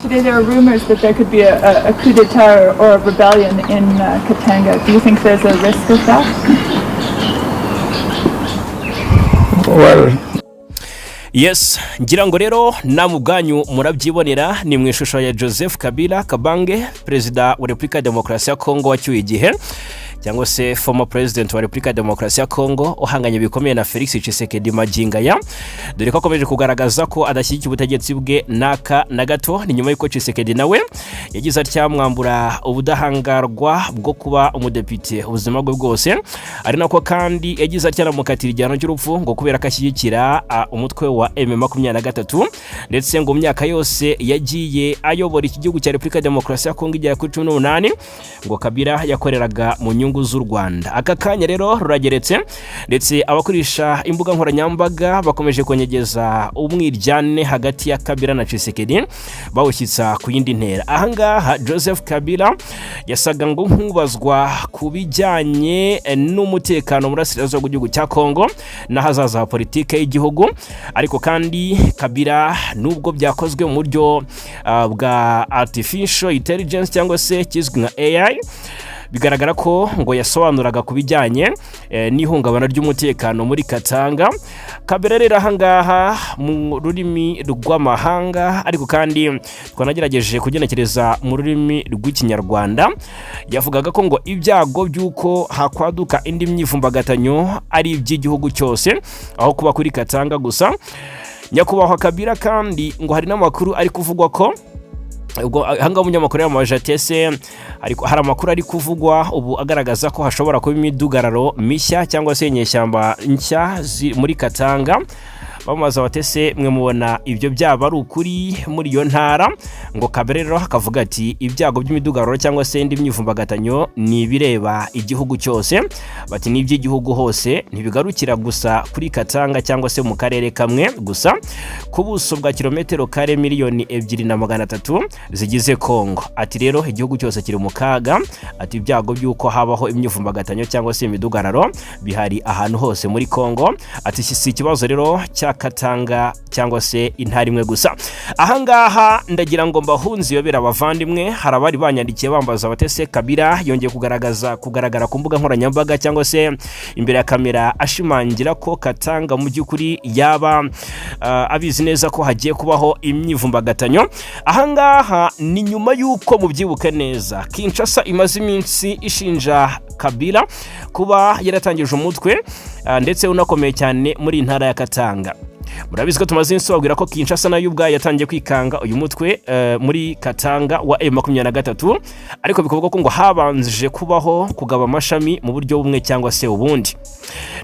Today there are rumors that there could be a coup d'etat or a rebellion in Katanga. Do you think there's a risk of that? Well, Yes, ngira ngo rero namwe ubwanyu murabyibonera, ni mu ishusho ya Joseph Kabila Kabange, Perezida wa Repubulika ya Demokarasi ya Kongo wacyuye igihe, cyangwa se former president wa Repubulika ya Demokarasi ya Kongo, uhanganye bikomeye na Felix Tshisekedi Magingaya, dore ko akomeje kugaragaza ko adashyigikiye ubutegetsi bwe n'aka na gato. Ni nyuma y'uko Tshisekedi nawe yagize atya mwambura ubudahangarwa bwo kuba umudepite ubuzima bwe bwose, ari nako kandi yagize atya anamukatira igihano cy'urupfu ngo kubera ko ashyigikira umutwe wa M23. Ndetse ngo mu myaka yose yagiye ayobora iki gihugu cya Repubulika ya Demokarasi ya Kongo igera kuri 18, ngo Kabila yakoreraga mu nyungu z'u Rwanda. Aka kanya rero rurageretse, ndetse abakoresha imbuga nkoranyambaga bakomeje konyegeza umwiryane hagati ya Kabila na Tshisekedi, bawushyitsa ku yindi ntera. Ahangaha Joseph Kabila yasaga ngo nk'ubazwa ku bijyanye n'umutekano mu burasirazuba bw'igihugu cya Kongo n'ahazaza ha politike y'igihugu. Ariko kandi Kabila, nubwo byakozwe mu buryo bwa artificial intelligence cyangwa se kizwi nka AI, bigaragara ko ngo yasobanuraga ku bijyanye n'ihungabana ry'umutekano muri Katanga. Kabila rero ahangaha mu rurimi rw'amahanga, ariko kandi twanagerageje kugenekereza mu rurimi rw'Ikinyarwanda, yavugaga ko ngo ibyago by'uko hakwaduka indi myivumbagatanyo ari iby'igihugu cyose aho kuba kuri Katanga gusa. Nyakubahwa Kabila kandi ngo hari n'amakuru ari kuvugwa ko ubwo ahangaha umunyamakuru yamamaje ati: "Ese hari amakuru ari kuvugwa ubu agaragaza ko hashobora kuba imidugararo mishya cyangwa se inyeshyamba nshya muri Katanga?" Bamubaza bati: "Ese mwe mubona ibyo byaba ari ukuri muri iyo ntara?" Ngo Kabila rero akavuga ati: "Ibyago by'imidugararo cyangwa se indi myivumbagatanyo ni ibireba igihugu cyose." Bati: "Ni iby'igihugu hose, ntibigarukira gusa kuri Katanga cyangwa se mu karere kamwe gusa, ku buso bwa kilometero kare 2,300,000 zigize Kongo." Ati: "Rero igihugu cyose kiri mu kaga." Ati: "Ibyago by'uko habaho imyivumbagatanyo cyangwa se imidugararo bihari ahantu hose muri Kongo." Ati: "Si ikibazo rero cya Katanga cyangwa se intara imwe gusa." Ahangaha ndagira ngo mbahunze iyobera, abavandimwe. Hari abari banyandikiye bambaza bati: "Ese Kabila yongeye kugaragaza kugaragara ku mbuga nkoranyambaga cyangwa se imbere ya kamera ashimangira ko Katanga mu by'ukuri yaba abizi neza ko hagiye kubaho imyivumbagatanyo?" Ahangaha ni nyuma y'uko, mubyibuke neza, Kinshasa imaze iminsi ishinja Kabila kuba yaratangije umutwe ndetse unakomeye cyane muri iyi ntara ya Katanga. Murabizi ko tumaze iminsi tubabwira ko Kinshasa nayo ubwayo yatangiye kwikanga uyu mutwe muri Katanga wa M23, ariko bikavuga ko ngo habanje kubaho kugaba amashami mu buryo bumwe cyangwa se ubundi.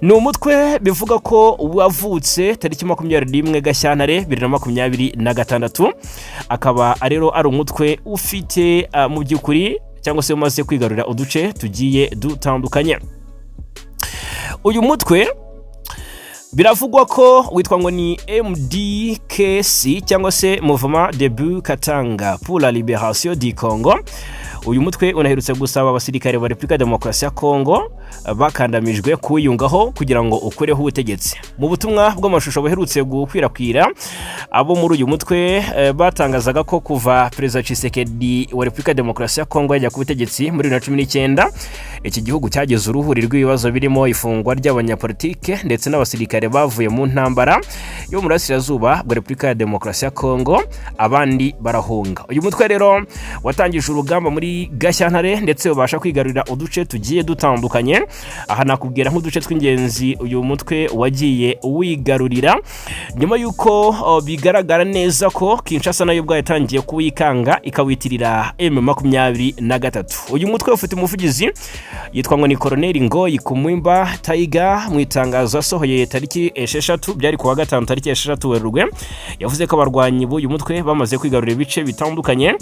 Ni umutwe bivuga ko wavutse tariki 21 Gashyantare 2026, akaba rero ari umutwe ufite mu by'ukuri cyangwa se umaze kwigarurira uduce tugiye dutandukanye. Uyu mutwe biravugwa ko witwa ngo ni MDKC cyangwa se Mouvement Debout Katanga pour la Libération du Congo. Uyu mutwe unaherutse gusaba abasirikare ba Repubulika ya Demokarasi ya Kongo bakandamijwe kuwiyungaho kugira ngo ukureho ubutegetsi. Mu butumwa bw'amashusho buherutse gukwirakwira, abo muri uyu mutwe batangazaga ko kuva Perezida Tshisekedi wa Repubulika ya Demokarasi ya Kongo yajya ku butegetsi muri 2019, iki gihugu cyagize uruhuri rw'ibibazo birimo ifungwa ry'abanyapolitike ndetse n'abasirikare bavuye mu ntambara yo mu burasirazuba bwa Repubulika ya Demokarasi ya Kongo, abandi barahunga. Uyu mutwe rero watangije urugamba muri Gashyantare ndetse ubasha kwigarurira uduce tugiye dutandukanye. Aha nakubwira nk'uduce tw'ingenzi uyu mutwe wagiye wigarurira nyuma y'uko bigaragara neza ko Kinshasa nayo ubwayo yatangiye kuwikanga, ikawitirira M23. Uyu mutwe ufite umuvugizi yitwa ngo ni Koroneli Ngoyi Kumwimba Tayiga. Mu itangazo yasohoye tariki 6, byari kuwa gatanu tariki 6 Werurwe, yavuze ko abarwanyi b'uyu mutwe bamaze kwigarurira ibice bitandukanye,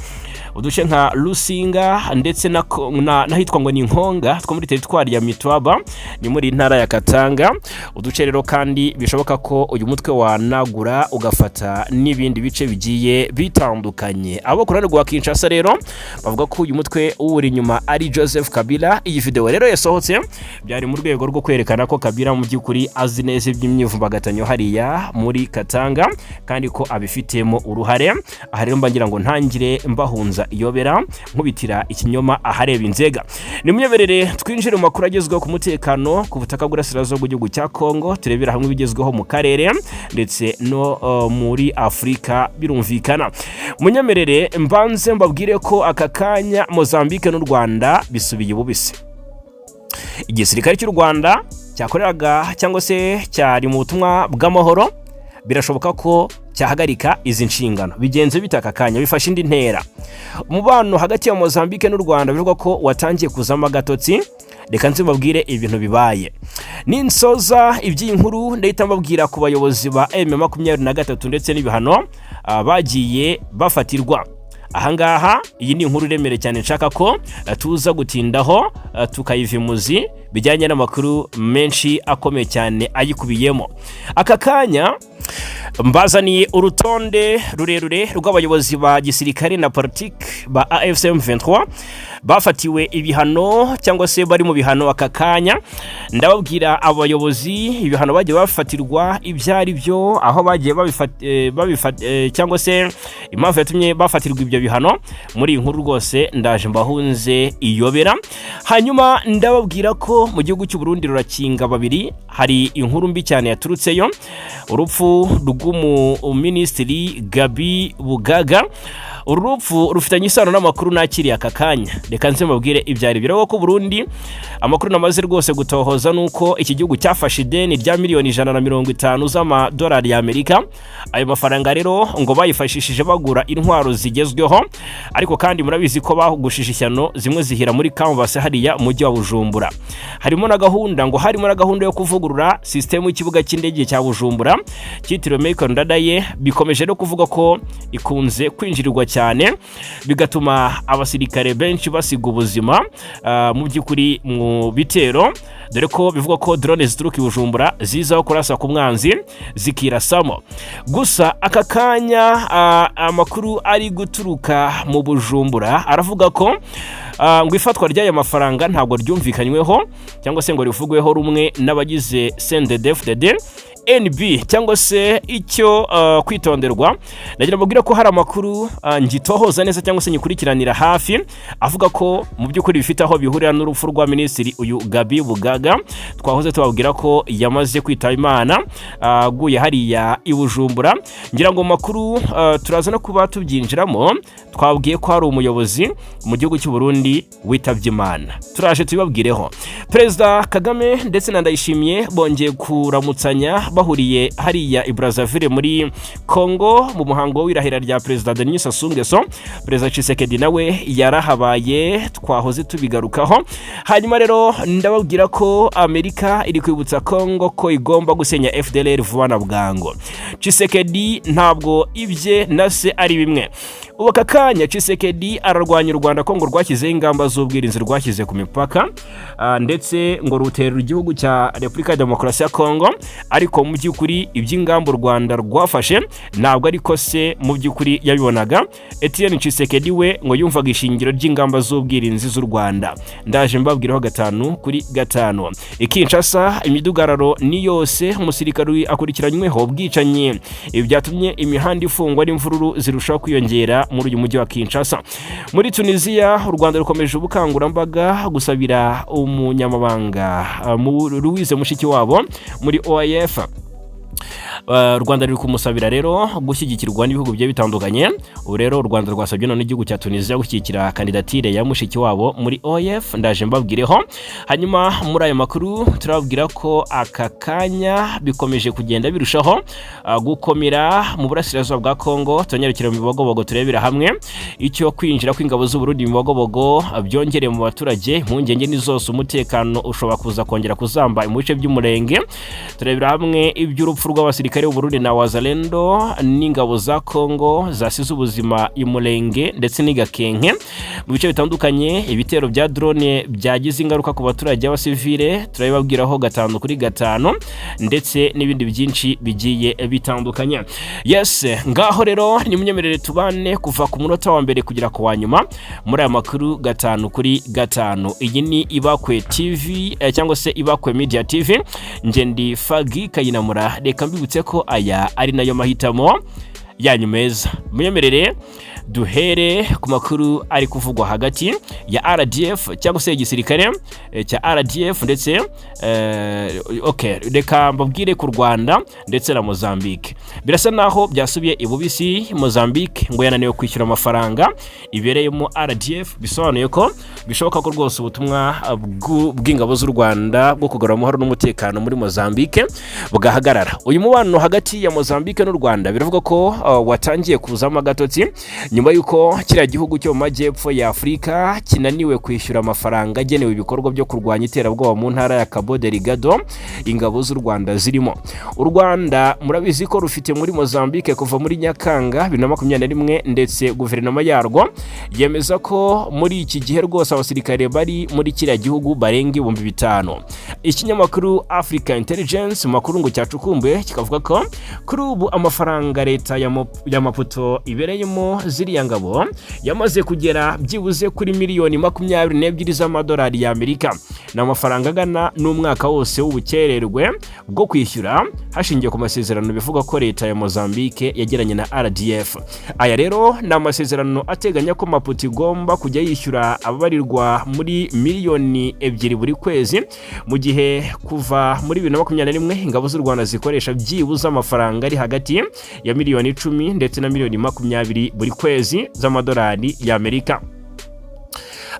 uduce nka Lusinga ndetse n'ahitwa ngo ni Nkonga two muri teritwari ya Mitwaba, ni muri ntara ya Katanga. Uduce rero kandi bishoboka ko uyu mutwe wanagura ugafata n'ibindi bice bigiye bitandukanye. Abo ku ruhande rwa Kinshasa rero bavuga ko uyu mutwe uwuri inyuma ari Joseph Kabila. Iyi video rero yasohotse byari mu rwego rwo kwerekana ko Kabila mu by'ukuri azi neza iby'imyivumbagatanyo hariya muri Katanga kandi ko abifitemo uruhare. Aha rero mba ngira ngo ntangire mbahunza iyobera, nkubitira ikinyoma ahareba inzega. Nimunyemerere twinjire mu makuru agezweho ku mutekano ku butaka bw'Urasirazuba bw'igihugu cya Kongo, turebera hamwe ibigezweho mu karere ndetse no muri Afurika birumvikana. Munyemerere mbanze mbabwire ko aka kanya Mozambique n'u Rwanda bisubiye ububisi. Igisirikare cy'u Rwanda cyakoreraga cyangwa se cyari mu butumwa bw'amahoro birashoboka ko cyahagarika izi nshingano. Bigenze bite aka kanya? Bifashe indi ntera. Umubano hagati ya Mozambique n'u Rwanda bivugwa ko watangiye kuzamo agatotsi. Reka nze mbabwire ibintu bibaye. Ninsoza iby'iyi nkuru, ndahita mbabwira ku bayobozi ba M23 ndetse n'ibihano bagiye bafatirwa. Ahangaha iyi ni inkuru iremereye cyane, nshaka ko tuza gutindaho, tukayiva imuzi bijyanye n'amakuru menshi akomeye cyane ayikubiyemo. Aka kanya mbazaniye urutonde rurerure rw'abayobozi ba gisirikare na politiki ba AFC M23 bafatiwe ibihano cyangwa se bari mu bihano aka kanya. Ndababwira abayobozi, ibihano bagiye bafatirwa ibyo ari byo, aho bagiye babifat cyangwa se impamvu yatumye bafatirwa ibyo bihano. Muri iyi nkuru rwose ndaje mbahunze iyobera. Hanyuma ndababwira ko mu gihugu cy'u Burundi rurakinga babiri, hari inkuru mbi cyane yaturutseyo, urupfu rw'umuminisitiri Gabi Bugaga. Uru rupfu rufitanye isano n'amakuru nakiriye aka kanya. Reka nze mbabwire ibyari biraho ko Burundi, amakuru namaze rwose gutohoza nuko iki gihugu cyafashe ideni rya miliyoni 150 z'amadolari y'Amerika. Ayo mafaranga rero ngo bayifashishije bagura intwaro zigezweho, ariko kandi murabizi ko bagushije ishyano, zimwe zihira muri canvas hariya mu mujyi wa Bujumbura. Harimo na gahunda, ngo harimo na gahunda yo kuvugurura sisitemu y'ikibuga cy'indege cya Bujumbura cyitiriwe Melchior Ndadaye. Bikomeje no kuvuga ko ikunze kwinjirirwa cyane, bigatuma abasirikare benshi basiga ubuzima mu by'ukuri mu bitero, dore ko bivugwa ko drone zituruka i Bujumbura zizaho kurasa ku mwanzi zikirasamo. Gusa aka kanya amakuru ari guturuka mu Bujumbura aravuga ko ngo ifatwa ry'aya mafaranga ntabwo ryumvikanyweho cyangwa se ngo rivugweho rumwe n'abagize CNDD-FDD. NB cyangwa se icyo kwitonderwa, nagira mbabwire ko hari amakuru ngitohoza neza cyangwa se nyikurikiranira hafi avuga ko mu by'ukuri bifite aho bihurira n'urupfu rwa minisitiri uyu Gabi Bugaga twahoze tubabwira ko yamaze kwitaba Imana, aguye hariya i Bujumbura. Ngira ngo mu makuru turaza no kuba tubyinjiramo. Twabwiye ko hari umuyobozi mu gihugu cy'u Burundi witabye Imana, turaje tubibabwireho. Perezida Kagame ndetse na Ndayishimiye bongeye kuramutsanya, bahuriye hariya i Brazzaville muri Congo mu muhango w'irahira rya Perezida Denis Sassou Nguesso. Perezida Tshisekedi nawe yarahabaye, twahoze tubigarukaho. Hanyuma rero ndababwira ko Amerika iri kwibutsa Congo ko igomba gusenya FDLR vuba na bwangu. Tshisekedi ntabwo ibye na se ari bimwe. Ubu aka kanya Tshisekedi ararwanya u Rwanda ko ngo rwashyizeho ingamba z'ubwirinzi rwashyize ku mipaka, ndetse ngo rutera igihugu cya Repubulika ya Demokarasi ya Kongo, ariko mu by'ukuri iby'ingamba u Rwanda rwafashe ntabwo ariko se mu by'ukuri yabibonaga. Etienne Tshisekedi we ngo yumvaga ishingiro ry'ingamba z'ubwirinzi z'u Rwanda. Ndaje mbabwiraho gatanu kuri gatanu. I Kinshasa imidugararo ni yose, umusirikare akurikiranyweho ubwicanyi. Ibi byatumye imihanda ifungwa n'imvururu zirushaho kwiyongera muri uyu mujyi wa Kinshasa. Muri Tunisia, u Rwanda rukomeje ubukangurambaga gusabira umunyamabanga Louise Mushikiwabo muri OIF. U Rwanda ruri kumusabira rero gushyigikirwa n'ibihugu bigiye bitandukanye. Ubu rero u Rwanda rwasabye none igihugu cya Tunisia gushyigikira kandidatire ya Mushikiwabo muri OIF. Ndaje mbabwireho. Hanyuma muri ayo makuru turababwira ko aka kanya bikomeje kugenda birushaho gukomera mu burasirazuba bwa Kongo. Turanyarukira mu Bibogobogo, turebera hamwe icyo kwinjira kw'ingabo z'u Burundi mu Bibogobogo byongereye mu baturage. Impungenge ni zose, umutekano ushobora kuza kongera kuzamba mu bice by'umurenge. Turebera hamwe iby'urupfu rw'abasirikare y'abasirikare b'u Burundi na Wazalendo n'ingabo za Kongo zasize ubuzima i Mulenge ndetse n'i Gakenke mu bice bitandukanye. Ibitero bya drone byagize ingaruka ku baturage b'abasivile, turabibabwiraho 5 kuri 5, ndetse n'ibindi byinshi bigiye bitandukanye. Yes, ngaho rero nimunyemerere tubane kuva ku munota wa mbere kugera ku wa nyuma muri aya makuru 5 kuri 5. Iyi ni Ibakwe TV cyangwa se Ibakwe Media TV. Nge ndi Fagi Kayinamura. Reka mbibutse ko aya ari nayo mahitamo yanyu meza. Munyemerere duhere ku makuru ari kuvugwa hagati ya RDF cyangwa se igisirikare cya RDF ndetse okay, reka mbabwire ku Rwanda ndetse na Mozambique. Birasa naho byasubiye ibubisi. Mozambique ngo yananiwe kwishyura amafaranga ibereyemo RDF, bisobanuye ko bishoboka ko rwose ubutumwa bw'ingabo z'u Rwanda bwo kugarura amahoro n'umutekano muri Mozambique bwahagarara. Uyu mubano hagati ya Mozambique n'u Rwanda biravuga ko watangiye kuzamo agatotsi nyuma y'uko kiriya gihugu cyo mu majyepfo ya Afurika kinaniwe kwishyura amafaranga agenewe ibikorwa byo kurwanya iterabwoba mu ntara ya Cabo Delgado ingabo z'u Rwanda zirimo. U Rwanda murabizi ko rufite muri Mozambique kuva muri Nyakanga 2021, ndetse guverinoma yarwo yemeza ko muri iki gihe rwose abasirikare bari muri kiriya gihugu barenga 5000. Ikinyamakuru Africa Intelligence mu makuru ngo cyacukumbuye kikavuga ko kuri ubu amafaranga leta ya Maputo ibereyemo ziriya ngabo yamaze kugera byibuze kuri miliyoni 22 z'amadolari y'Amerika. Ni amafaranga angana n'umwaka wose w'ubukererwe bwo kwishyura hashingiwe ku masezerano bivuga ko leta ya Mozambique yagiranye na RDF. Aya rero ni amasezerano ateganya ko Maputo igomba kujya yishyura ababarirwa muri miliyoni 2 buri kwezi, mu gihe kuva muri 2021 ingabo z'u Rwanda zikoresha byibuze amafaranga ari hagati ya miliyoni 10 ndetse na miliyoni 20 buri kwezi z'amadolari y'Amerika.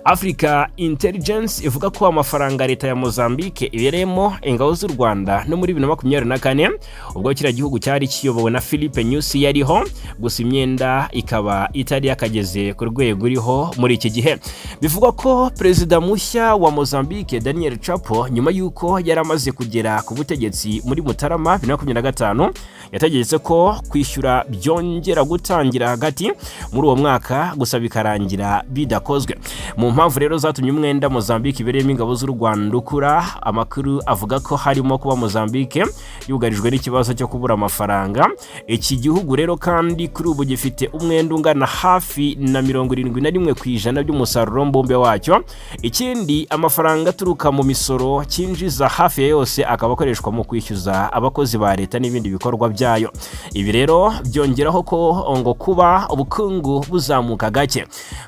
Africa Intelligence ivuga ko amafaranga leta ya Mozambique ibereyemo ingabo z'u Rwanda no muri 2024, ubwo kiriya gihugu cyari kiyobowe na Philippe Nyusi, yariho, gusa imyenda ikaba itari yakageze ku rwego iriho muri iki gihe. Bivugwa ko perezida mushya wa Mozambique, Daniel Chapo, nyuma y'uko yari amaze kugera ku butegetsi muri Mutarama 2025, yategetse ko kwishyura byongera gutangira hagati muri uwo mwaka, gusa bikarangira bidakozwe. Mu mpamvu rero zatumye umwenda Mozambique ibereyemo ingabo z'u Rwanda ukura, amakuru avuga ko harimo kuba Mozambique yugarijwe n'ikibazo cyo kubura amafaranga. Iki gihugu rero kandi kuri ubu gifite umwenda ungana hafi na 71% by'umusaruro mbumbe wacyo. Ikindi, amafaranga aturuka mu misoro cyinjiza hafi ya yose akaba akoreshwa mu kwishyuza abakozi ba leta n'ibindi bikorwa byayo. Ibi rero byongeraho ko ngo kuba ubukungu buzamuka gake,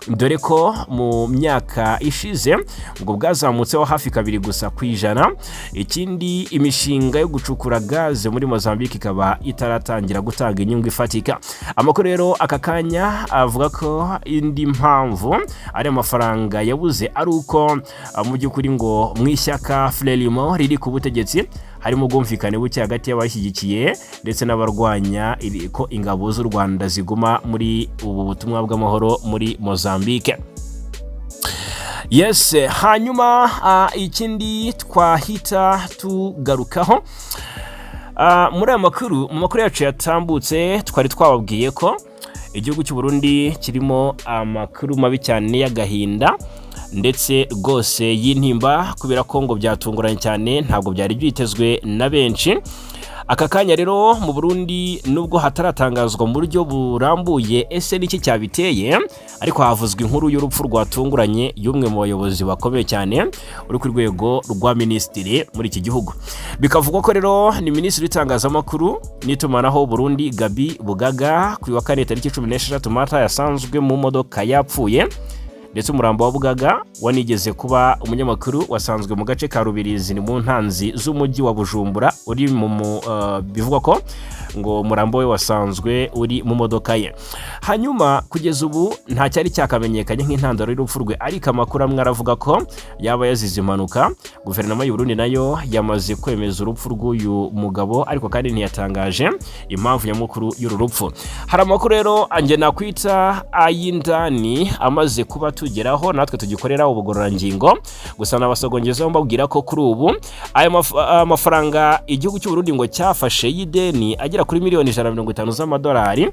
dore ko mu myaka ishize ngo bwazamutseho hafi 2 gusa. Ikindi, imishinga yo gucukura gaze muri Mozambique ikaba itaratangira gutanga inyungu ifatika. Amakuru rero aka kanya avuga ko indi mpamvu ari amafaranga yabuze ari uko mu by'ukuri ngo mu ishyaka Frelimo riri ku butegetsi harimo ubwumvikane buke hagati y'abashyigikiye ndetse n'abarwanya ko ingabo z'u Rwanda ziguma muri ubu butumwa bw'amahoro muri Mozambique. Yes, hanyuma ikindi twahita tugarukaho muri aya makuru, mu makuru yacu yatambutse twari twababwiye ko igihugu cy'u Burundi kirimo amakuru mabi cyane y'agahinda ndetse rwose y'intimba, kubera ko ngo byatunguranye cyane, ntabwo byari byitezwe na benshi. Aka kanya rero mu Burundi, nubwo hataratangazwa mu buryo burambuye ese niki cyabiteye, ariko havuzwe inkuru y'urupfu rwatunguranye y'umwe mu bayobozi bakomeye cyane uri ku rwego rwa minisitiri muri iki gihugu. Bikavugwa ko rero ni minisitiri w'itangazamakuru n'itumanaho Burundi, Gabi Bugaga, ku wa kane tariki 16 Mata yasanzwe mu modoka yapfuye. Ndetse umurambo wa Bugaga wanigeze kuba umunyamakuru wasanzwe mu gace ka Rubirizi, ni mu ntanzi z'umujyi wa Bujumbura, uri mu bivugwa ko ngo umurambo we wasanzwe uri mu modoka ye. Hanyuma kugeza ubu nta cyari cyakamenyekanye nk'intandaro y'urupfu rwe, ariko amakuru amwe aravuga ko yaba yazize impanuka. Guverinoma y'u Burundi nayo yamaze kwemeza urupfu rw'uyu mugabo, ariko kandi ntiyatangaje impamvu nyamukuru y'uru rupfu. Hari amakuru rero anjye nakwita ay'indani amaze kuba tugeraho. atugeraho natwe tugikorera ubugororangingo. Gusa nabasogongeza mbabwira ko kuri ubu aya amafaranga igihugu cy'u Burundi ngo cyafashe y'ideni agera kuri miliyoni 150 z'amadolari,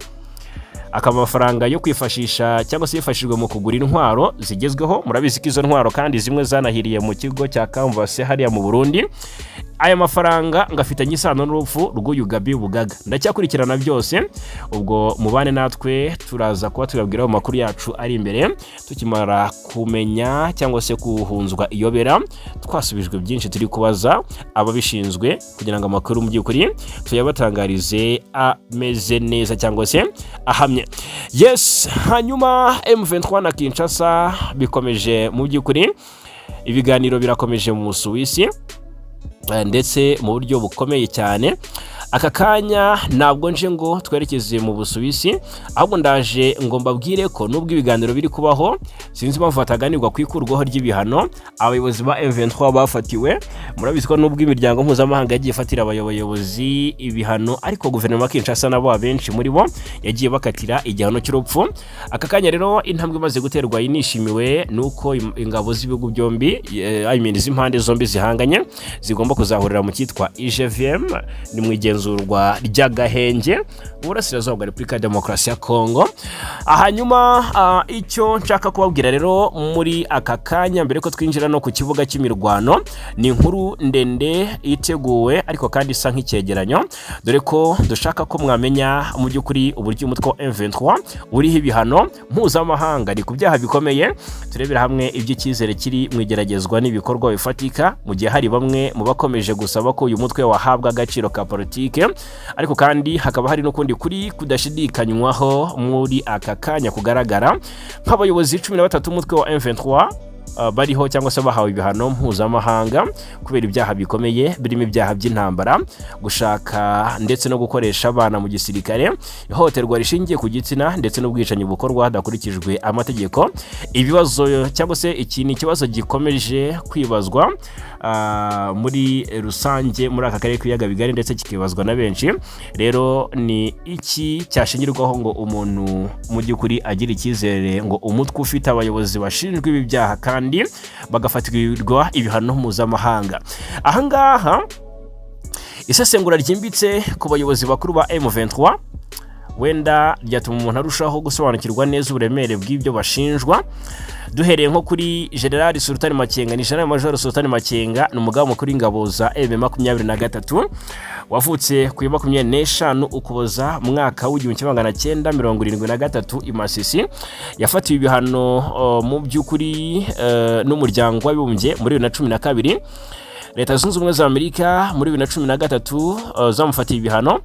akaba amafaranga yo kwifashisha cyangwa se yifashishijwe mu kugura intwaro zigezweho. Murabizi ko izo ntwaro kandi zimwe zanahiriye mu kigo cya Canvas hariya mu Burundi. Aya mafaranga ngo afitanye isano n'urupfu rw'uyu Gabi Bugaga. Ndacyakurikirana byose, ubwo mubane natwe, turaza kuba tubabwiraho amakuru yacu ari imbere, tukimara kumenya cyangwa se guhunzwa iyobera, twasubijwe byinshi turi kubaza ababishinzwe kugira ngo amakuru mu by'ukuri tuyabatangarize ameze neza cyangwa se ahamye. Yes, hanyuma M23 na Kinshasa bikomeje mu by'ukuri, ibiganiro birakomeje mu Busuwisi ndetse mu buryo bukomeye cyane. Aka kanya ntabwo nje ngo twerekeze mu Busuwisi, ahubwo ndaje ngo mbabwire ko nubwo ibiganiro biri kubaho, sinzi impamvu hataganirwa ku ikurwaho ry'ibihano abayobozi ba M23 bafatiwe. Murabizi ko nubwo imiryango mpuzamahanga yagiye ifatira abayobozi ibihano, ariko guverinoma ya Kinshasa nabo abenshi muri bo yagiye bakatira igihano cy'urupfu. Aka kanya rero intambwe imaze guterwa inishimiwe nuko ingabo z'ibihugu byombi, I mean z'impande zombi zihanganye, zigomba kuzahurira mu cyitwa IGVM, ni mu igenzurwa ry'agahenge mu burasirazuba bwa Repubulika ya Demokarasi ya Kongo. Hanyuma icyo nshaka kubabwira rero muri aka kanya mbere ko twinjira no ku kibuga cy'imirwano, ni inkuru ndende iteguwe ariko kandi isa nk'icyegeranyo, dore ko dushaka ko mwamenya mu by'ukuri uburyo umutwe wa M23 uriho ibihano mpuzamahanga ni ku byaha bikomeye. Turebera hamwe iby'icyizere kiri mu igeragezwa n'ibikorwa bifatika, mu gihe hari bamwe mu bakomeje gusaba ko uyu mutwe wahabwa agaciro ka politike, ariko kandi hakaba hari n'ukundi kuri kudashidikanywaho muri aka kanya kugaragara nk'abayobozi 13 b'umutwe wa M23 bariho cyangwa se bahawe ibihano mpuzamahanga kubera ibyaha bikomeye birimo ibyaha by'intambara, gushaka ndetse no gukoresha abana mu gisirikare, ihohoterwa rishingiye ku gitsina ndetse n'ubwicanyi bukorwa hadakurikijwe amategeko. Ibibazo cyangwa se iki ni ikibazo gikomeje kwibazwa muri rusange muri aka karere k'ibiyaga bigari, ndetse kikibazwa na benshi. Rero ni iki cyashingirwaho ngo umuntu mu by'ukuri agire icyizere ngo umutwe ufite abayobozi bashinjwa ibi byaha kandi bagafatirwa ibihano mpuzamahanga? Ahangaha isesengura ryimbitse ku bayobozi bakuru ba M23 wenda ryatuma umuntu arushaho gusobanukirwa neza uburemere bw'ibyo bashinjwa. Duhereye nko kuri General Sultani Makenga, ni General Major Sultani Makenga, ni umugaba mukuru w'ingabo za M23, wavutse ku ya 25 Ukuboza mu mwaka w'1973 i Masisi. Yafatiwe ibihano mu by'ukuri n'umuryango w'abibumbye muri 2012. Leta Zunze Ubumwe za Amerika muri 2013 zamufatiye ibihano,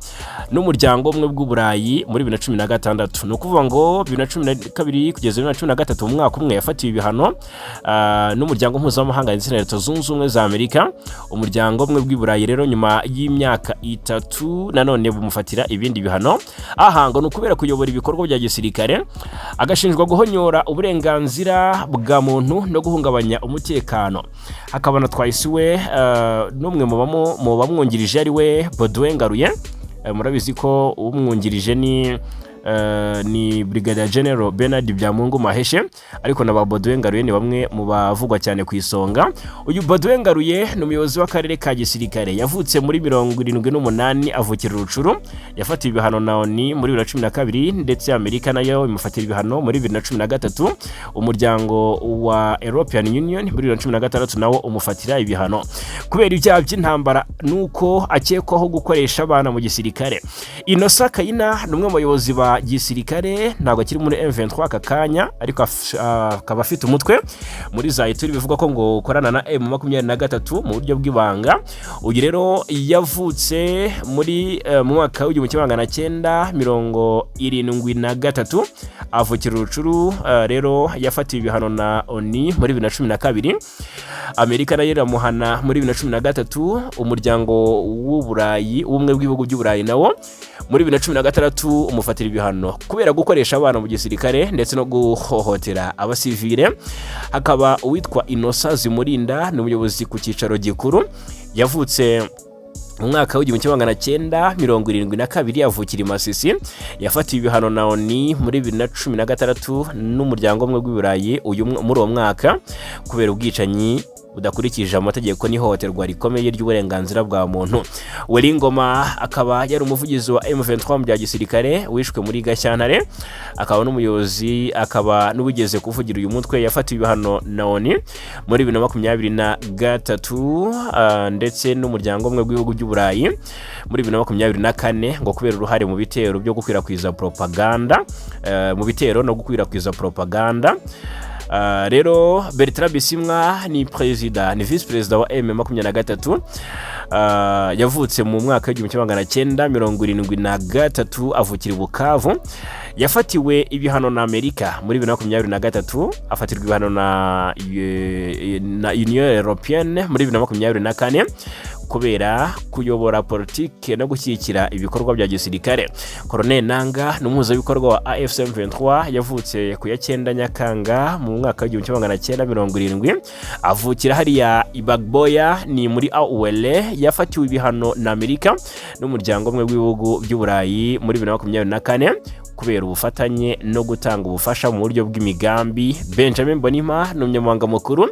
n'umuryango umwe bw'Uburayi muri 2016. Ni ukuvuga ngo 2012 kugeza 2013, mu mwaka umwe, yafatiwe ibihano n'umuryango mpuzamahanga ndetse na Leta Zunze Ubumwe za Amerika. Umuryango umwe bw'Iburayi rero nyuma y'imyaka 3 nanone bumufatira ibindi bihano. Aha ngo ni ukubera kuyobora ibikorwa bya gisirikare, agashinjwa guhonyora uburenganzira bwa muntu no guhungabanya umutekano. Hakaba na Twahisiwe n'umwe mu bamwungirije ari we Baudouin Ngaruye. Murabizi ko umwungirije ni Brigadier General Bernard Byamungu Maheshe, ariko na ba Baudouin Ngaruye ni bamwe mu bavugwa cyane ku isonga. Uyu Baudouin Ngaruye ni umuyobozi w'akarere ka gisirikare, yavutse muri 78, avukira Rucuru. Yafatiwe ibihano na ONU muri 2012, ndetse Amerika nayo imufatira ibihano muri 2013. Umuryango wa European Union muri 2016 nawo umufatira ibihano kubera ibyaha by'intambara nuko akekwaho gukoresha abana mu gisirikare. Innocent Kayina ni umwe mu bayobozi ba gisirikare, ntabwo akiri muri M23 aka kanya, ariko akaba afite umutwe muri za Ituri bivugwa ko ngo ukorana na M23 mu buryo bw'ibanga. Uyu rero yavutse muri mu mwaka w'1973, avukira Rucuru. Rero yafatiwe ibihano na ONU muri 2012, Amerika nayo iramuhana muri 2013, umuryango w'Uburayi, ubumwe bw'ibihugu by'Uburayi nawo muri 2016 umufatira ibihano kubera gukoresha abana mu gisirikare ndetse no guhohotera abasivile. Hakaba uwitwa Innocent Zimurinda, ni umuyobozi ku cyicaro gikuru, yavutse Mu mwaka w'1972 avukira i Masisi. Yafatiwe ibihano na ONU muri 2016 n'Umuryango Umwe w'Iburayi uyu muri uwo mwaka kubera ubwicanyi budakurikije amategeko n'ihohoterwa rikomeye ry'uburenganzira bwa muntu. Willy Ngoma akaba yari umuvugizi wa M23 mu bya gisirikare wishwe muri Gashyantare, akaba n'umuyobozi, akaba n'uwigeze kuvugira uyu mutwe. Yafatiwe ibihano na ONU muri 2023 ndetse n'Umuryango Umwe w'Ibihugu by'Uburayi muri 2024 ngo kubera uruhare mu bitero byo gukwirakwiza propaganda, mu bitero no gukwirakwiza propaganda. Rero Bertrand Bisimwa ni perezida, ni visi perezida wa M23. Yavutse mu mwaka w'1973, avukira i Bukavu. Yafatiwe ibihano na Amerika muri 2023, afatirwa ibihano na Union Européenne muri 2024 kubera kuyobora politike no gushyigikira ibikorwa bya gisirikare. Corneille Nanga ni umuhuzabikorwa wa AFC M23. Yavutse ku ya 9 Nyakanga mu mwaka w'1970, avukira hariya i Bagboya, ni muri Haut-Uele. Yafatiwe ibihano na Amerika n'Umuryango Umwe w'Ibihugu by'Uburayi muri 2024 kubera ubufatanye no gutanga ubufasha mu buryo bw'imigambi. Benjamin Mbonimpa ni umunyamabanga mukuru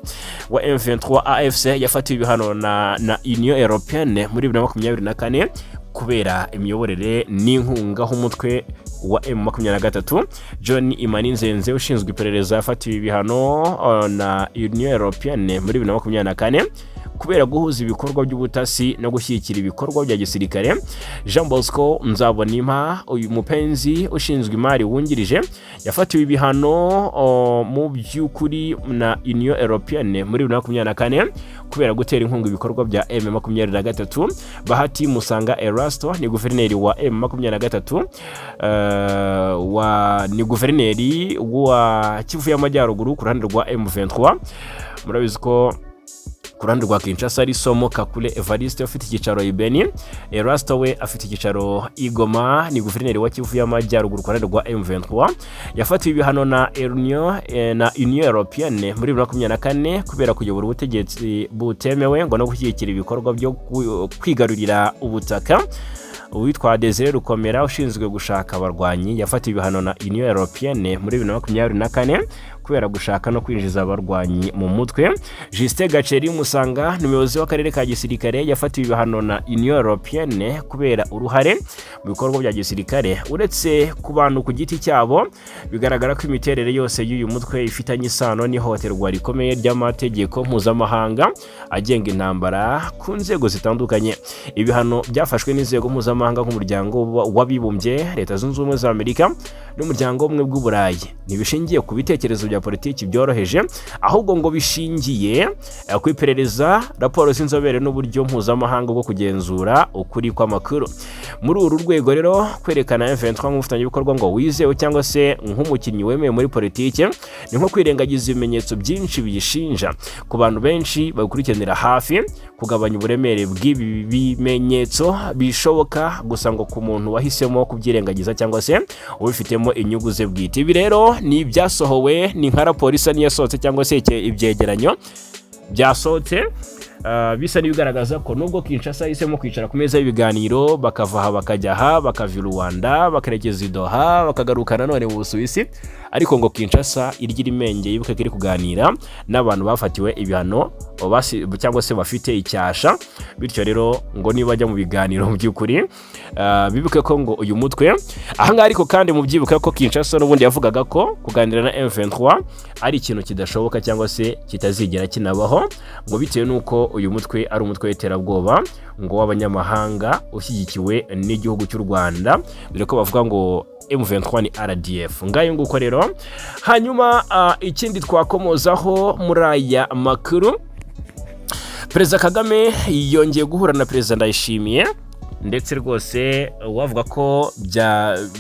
wa M23 AFC. Yafatiwe ibihano na Union Européenne muri 2024 kubera imiyoborere n'inkunga h'umutwe wa M23. John Imani Nzenze ushinzwe iperereza yafatiwe ibihano na Union Européenne muri 2024 kubera guhuza ibikorwa by'ubutasi no gushyigikira ibikorwa bya gisirikare. Jean Bosco Nzabonimpa, uyu mupenzi ushinzwe imari wungirije, yafatiwe ibihano mu by'ukuri na Union Européenne muri 2024 kubera gutera inkunga ibikorwa bya M23. Bahati Musanga Erasto ni guverineri wa M23, wa ni guverineri wa Kivu y'Amajyaruguru ku ruhande rwa M23. Murabizi ko ku ruhande rwa Kinshasa ari Somo Kakule Evariste ufite icyicaro i Beni. Erasto we afite icyicaro i Goma, ni guverineri wa Kivu y'Amajyaruguru ku ruhande rwa M23. Yafatiwe ibihano na Union Européenne muri 2024 kubera kuyobora ubutegetsi butemewe ngo no gushyigikira ibikorwa byo kwigarurira ubutaka. Uwitwa Desire Rukomera ushinzwe gushaka abarwanyi yafatiwe ibihano na Union Européenne muri 2024 kubera gushaka no kwinjiza abarwanyi mu mutwe. Justin Gaceri Musanga ni umuyobozi w'akarere ka gisirikare, yafatiwe ibihano na Union Européenne kubera uruhare mu bikorwa bya gisirikare. Uretse ku bantu ku giti cyabo, bigaragara ko imiterere yose y'uyu mutwe ifitanye isano n'ihohoterwa rikomeye ry'amategeko mpuzamahanga agenga intambara ku nzego zitandukanye. Ibihano byafashwe n'inzego mpuzamahanga nk'Umuryango w'Abibumbye, Leta Zunze Ubumwe za Amerika n'Umuryango w'Ubumwe bw'Uburayi ntibishingiye ku bitekerezo bya politiki byoroheje, ahubwo ngo bishingiye ku iperereza, raporo z'inzobere n'uburyo mpuzamahanga bwo kugenzura ukuri kw'amakuru. Muri uru rwego rero, kwerekana M23 nk'umufatanyabikorwa ngo wizewe cyangwa se nk'umukinnyi wemewe muri politiki ni nko kwirengagiza ibimenyetso byinshi biyishinja. Ku bantu benshi babikurikiranira hafi, kugabanya uburemere bw'ibi bimenyetso bishoboka gusa ngo ku muntu wahisemo kubyirengagiza cyangwa se ubifitemo inyungu ze bwite. Ibi rero ni ibyasohowe, ni nka raporo isa n'iyasohotse cyangwa se ibyegeranyo byasohotse bisa n'ibigaragaza ko nubwo Kinshasa yahisemo kwicara ku meza y'ibiganiro, bakava aha bakajya aha, bakava i Rwanda bakerekeza i Doha, bakagaruka nanone mu Busuwisi, ariko ngo Kinshasa irya irimenge yibuke ko iri kuganira n'abantu bafatiwe ibihano cyangwa se bafite icyasha. Bityo rero ngo niba bajya mu biganiro, mu by'ukuri bibuke ko ngo uyu mutwe ahangaha. Ariko kandi mubyibuke ko Kinshasa n'ubundi yavugaga ko kuganira na M23 ari ikintu kidashoboka cyangwa se kitazigera kinabaho, ngo bitewe n'uko uyu mutwe ari umutwe w'iterabwoba ngo w'abanyamahanga ushyigikiwe n'igihugu cy'u Rwanda, dore ko bavuga ngo M23 ni RDF. Ngayo nguko rero. Hanyuma ikindi twakomozaho muri aya makuru, Perezida Kagame yongeye guhura na Perezida Ndayishimiye, ndetse rwose wavuga ko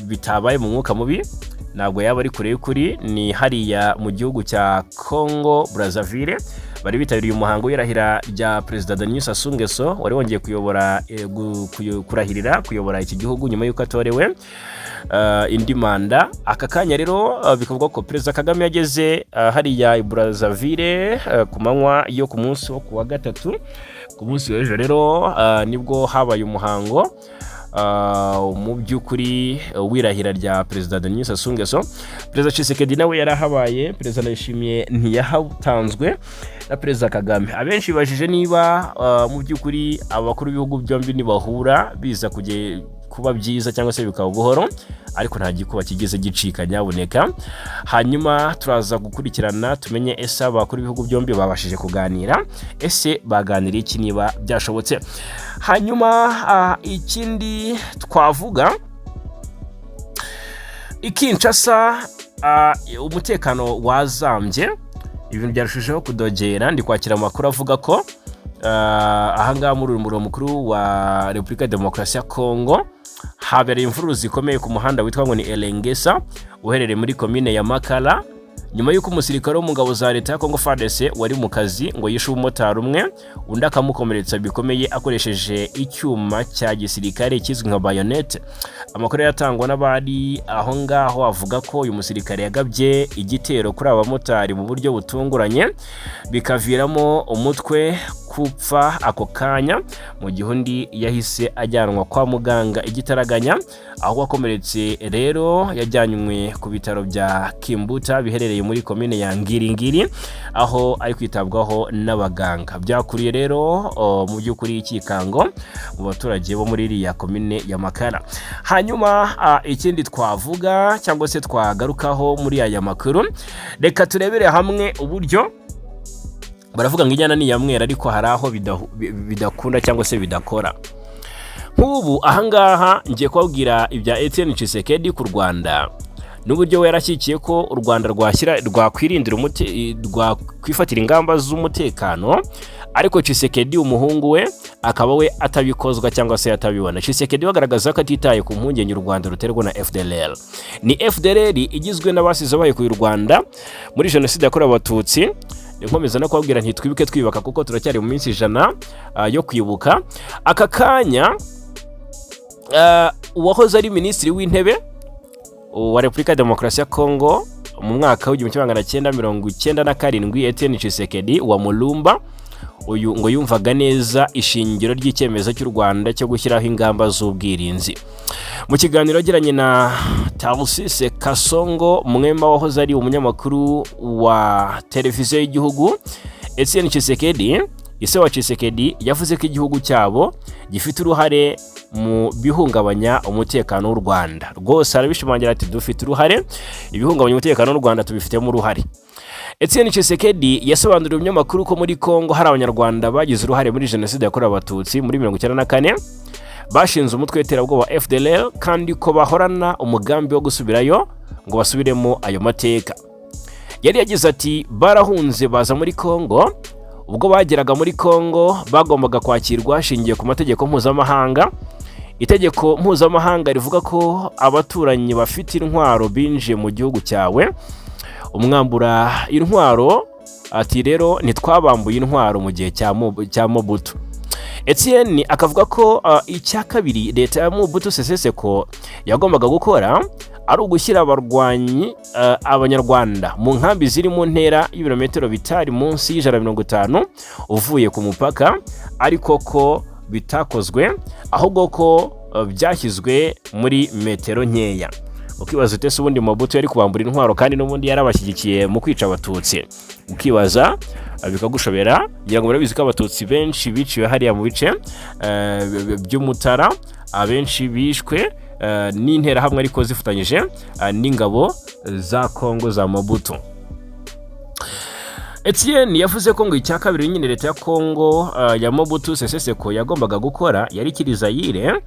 bitabaye mu mwuka mubi ntabwo yaba ari kure y'ukuri. Ni hariya mu gihugu cya Congo Brazzaville, bari bitabiriye umuhango w'irahira rya Perezida Denis Sassou Nguesso wari wongeye kuyobora, kurahirira kuyobora iki gihugu nyuma y'uko atorewe indi manda. Aka kanya rero bikavuga ko Perezida Kagame yageze hariya i Brazzaville ku manywa yo ku munsi wo ku wa gatatu. Ku munsi w'ejo rero nibwo habaye umuhango mu by'ukuri w'irahira rya Perezida Denis Sassou Nguesso. Perezida Tshisekedi nawe yarahabaye, Perezida Ndayishimiye ntiyahatanzwe na Perezida Kagame. Abenshi bajije niba mu by'ukuri abakuru b'ibihugu byombi nibahura biza kujye kuba byiza cyangwa se bikaba buhoro, ariko nta gikuba kigeze gicika nyabuneka. Hanyuma turaza gukurikirana tumenye ese abakuru b'ibihugu byombi babashije kuganira, ese baganiriye iki, niba byashobotse. Hanyuma ikindi twavuga, i Kinshasa umutekano wazambye, ibintu byarushijeho kudogera. Ndi kwakira amakuru avuga ko ahangaha muri uyu murwa mukuru wa Repubulika ya Demokarasi ya Kongo habereye imvururu zikomeye ku muhanda witwa ngo ni Elengesa, uherereye muri komine ya Makala, nyuma y'uko umusirikare wo mu ngabo za leta ya Congo FARDC wari mu kazi ngo yishe umumotari umwe, undi akamukomeretsa bikomeye akoresheje icyuma cya gisirikare kizwi nka bayonete. Amakuru yatangwa n'abari aho ngaho avuga ko uyu musirikare yagabye igitero kuri aba bamotari mu buryo butunguranye, bikaviramo umutwe kupfa ako kanya, mu gihe undi yahise ajyanwa kwa muganga igitaraganya. Aho wakomeretse rero yajyanywe ku bitaro bya Kimbuta biherereye muri komine ya Ngiringiri, aho ari kwitabwaho n'abaganga. Byakuriye rero mu by'ukuri ikikango mu baturage bo muri iriya komine ya Makara. Hanyuma ikindi twavuga cyangwa se twagarukaho muri aya makuru, reka turebere hamwe uburyo baravuga ngo inyana ni iya mwera, ariko hari aho bidakunda cyangwa se bidakora. Nk'ubu ahangaha ngiye kubabwira ibya Etienne Tshisekedi ku Rwanda n'uburyo we yarashyigikiye ko u Rwanda rwashyira rwakwirindira rwakwifatira ingamba z'umutekano, ariko Tshisekedi umuhungu we akaba we atabikozwa cyangwa se atabibona. Tshisekedi we agaragaza ko atitaye ku mpungenge u Rwanda ruterwa na FDLR. Ni FDLR igizwe n'abasize bahekuye u Rwanda muri Jenoside yakorewe Abatutsi. Nkomeza no kubabwira nti twibuke twiyubaka, kuko turacyari mu minsi 100 yo kwibuka. Aka kanya uwahoze ari Minisitiri w'Intebe wa Repubulika ya Demokarasi ya Kongo mu mwaka w'1997, Etienne Tshisekedi wa Mulumba, uyu ngo yumvaga neza ishingiro ry'icyemezo cy'u Rwanda cyo gushyiraho ingamba z'ubwirinzi. Mu kiganiro yagiranye na Tharcisse Kasongo Mwema wahoze ari umunyamakuru wa televiziyo y'igihugu, Etienne Tshisekedi, ise wa Tshisekedi, yavuze ko igihugu cyabo gifite uruhare mu bihungabanya umutekano w'u Rwanda. Rwose arabishimangira ati dufite uruhare, ibihungabanya umutekano w'u Rwanda tubifitemo uruhare. Etienne Tshisekedi yasobanuriye umunyamakuru ko muri Kongo hari Abanyarwanda bagize uruhare muri Jenoside yakorewe Abatutsi muri 94, bashinze umutwe w'iterabwoba FDLR, kandi ko bahorana umugambi wo gusubirayo ngo basubiremo ayo mateka. Yari yagize ati barahunze baza muri Kongo. Ubwo bageraga muri Kongo bagombaga kwakirwa hashingiwe ku mategeko mpuzamahanga. Itegeko mpuzamahanga rivuga ko abaturanyi bafite intwaro binjiye mu gihugu cyawe umwambura intwaro. Ati rero ntitwabambuye intwaro mu gihe cya Mobutu. Etienne akavuga ko icya kabiri leta ya Mobutu Sese Seko yagombaga gukora ari ugushyira abarwanyi Abanyarwanda mu nkambi ziri mu ntera y'ibirometero bitari munsi y'150 uvuye ku mupaka, ariko ko bitakozwe, ahubwo ko byashyizwe muri metero nkeya. Ukibaza ute se ubundi Mobutu yari kubambura intwaro kandi n'ubundi yarabashyigikiye mu kwica Abatutsi? Ukibaza bikagushobera. Ngira ngo murabizi ko Abatutsi benshi biciwe hariya mu bice by'Umutara, abenshi bishwe n'Interahamwe ariko zifatanyije n'ingabo za Kongo za Mobutu. Etienne yavuze ko ngo icya kabiri nyine leta ya Kongo ya Mobutu Sese Seko yagombaga gukora yari ikiri Zayire,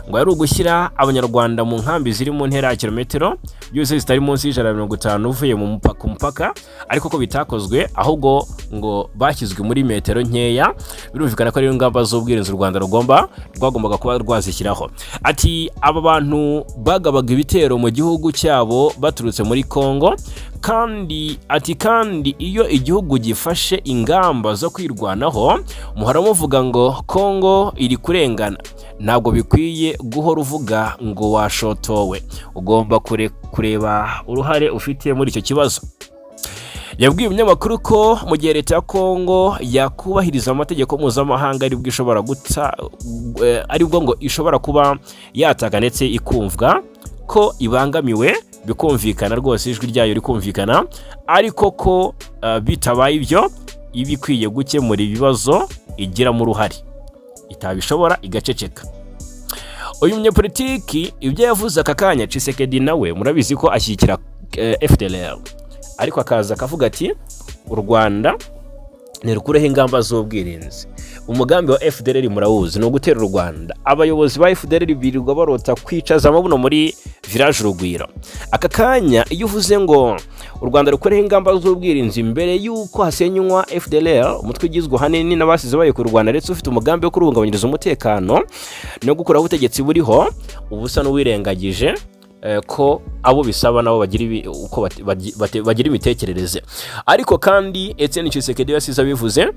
ngo yari ugushyira Abanyarwanda mu nkambi ziri mu ntera ya kilometero byose zitari munsi y'150 uvuye ku mupaka, ariko ko bitakozwe, ahubwo ngo bashyizwe muri metero nkeya. Birumvikana ko ari ingamba z'ubwirinzi u Rwanda rwagombaga kuba rwazishyiraho. Ati aba bantu bagabaga ibitero mu gihugu cyabo baturutse muri Kongo, kandi ati kandi iyo igihugu gifashe ingamba zo kwirwanaho muhora muvuga ngo Kongo iri kurengana. Ntabwo bikwiye guhora uvuga ngo washotowe, ugomba kureba uruhare ufite muri icyo kibazo. Yabwiye umunyamakuru ko mu gihe leta ya Kongo yakubahiriza amategeko mpuzamahanga, aribwo ishobora guta, aribwo ngo ishobora kuba yataka ndetse ikumvwa ko ibangamiwe, bikumvikana rwose, ijwi ryayo rikumvikana, ariko ko bitabaye ibyo iba ikwiye gukemura ibibazo igiramo uruhare, itabishobora igaceceka. Uyu munyapolitiki ibyo yavuze aka kanya, Tshisekedi nawe murabizi ko ashyigikira FDLR, ariko akaza akavuga ati u Rwanda ntirukureho ingamba z'ubwirinzi. Umugambi wa FDLR murawuzi, ni ugutera u Rwanda. Abayobozi ba FDLR birirwa barota kwicaza amabuno muri Village Urugwiro. Aka kanya iyo uvuze ngo u Rwanda rukureho ingamba z'ubwirinzi mbere y'uko hasenywa FDLR, umutwe ugizwe ahanini n'abasize bayo ku Rwanda ndetse ufite umugambi wo kuruhungabanyiriza umutekano no gukuraho ubutegetsi buriho, uba usa n'uwirengagije ko abo bisaba nabo bagira uko bagira imitekerereze. Ariko kandi Etienne Tshisekedi yasize abivuze.